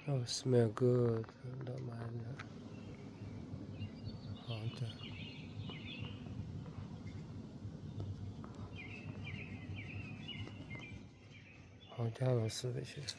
Oh, smell good. Dawˇ ma, hawˬ jaˇ, hawˬ jaˇ law suh ve sheˍ.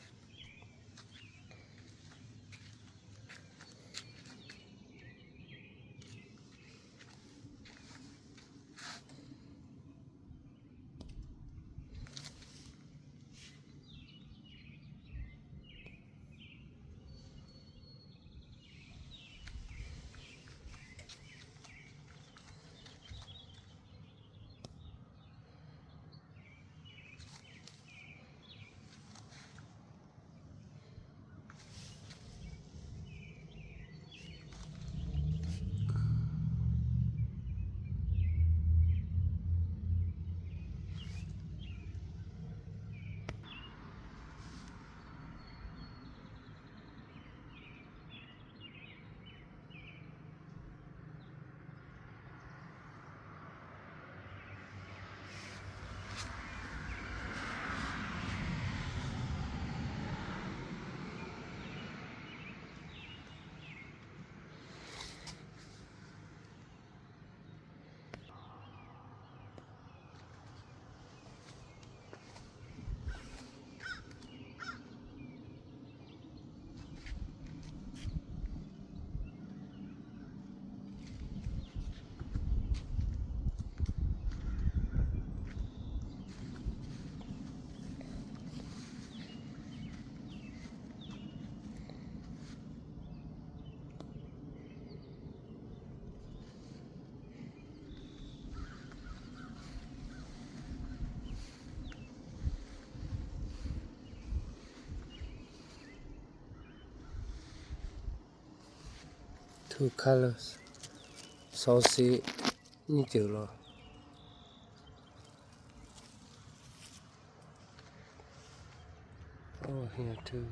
Two colors. Saw si nyiˇ ceuˬ law. Oh, here too.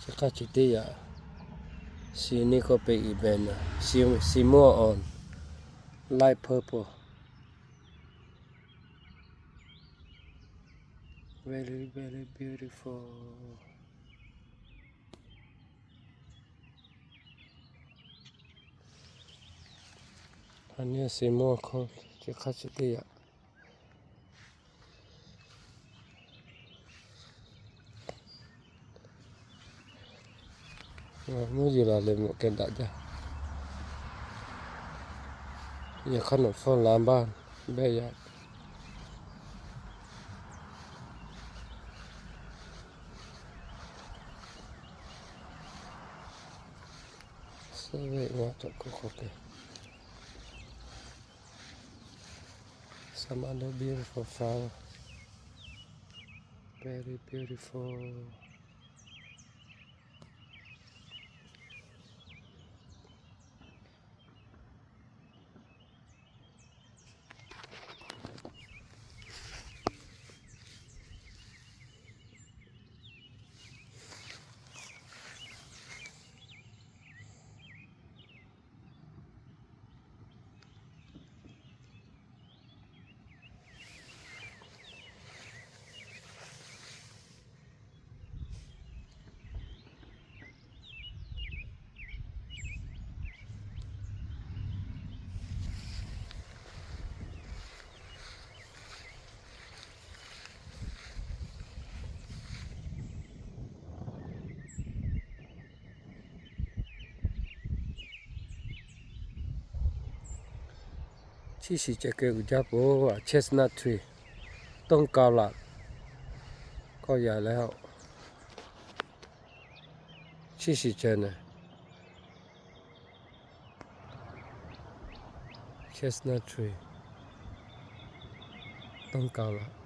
Chi hk'aˇ chi teˇ yaꞈ, Sydney k'oˆ piˇ event, Seymour on, light purple, very, very beautiful. A nyi Seymour hkawˇ chi hk'aˇ chi teˇ yaꞈ. Mvuhˇ yeˬ la leh mawꞈ keh daꞈ jaˇ. Yaꞈ hk'aˇ nawˬ hpfuhˇ la baˇ behˆ yaꞈ. Suh ve ngaˬ cawˬ hk'oˆ hk'aw keh. Some other beautiful flower. Very beautiful. Chiˇ shiˍ ceh keh uiˍ jaˇ po, chestnut tree, toˇ kaoˍ laꞈ k'awꞈ yaꞈ leh, chiˇ shiˍ ceh neh, chestnut tree, toˇ kaoˍ laꞈ.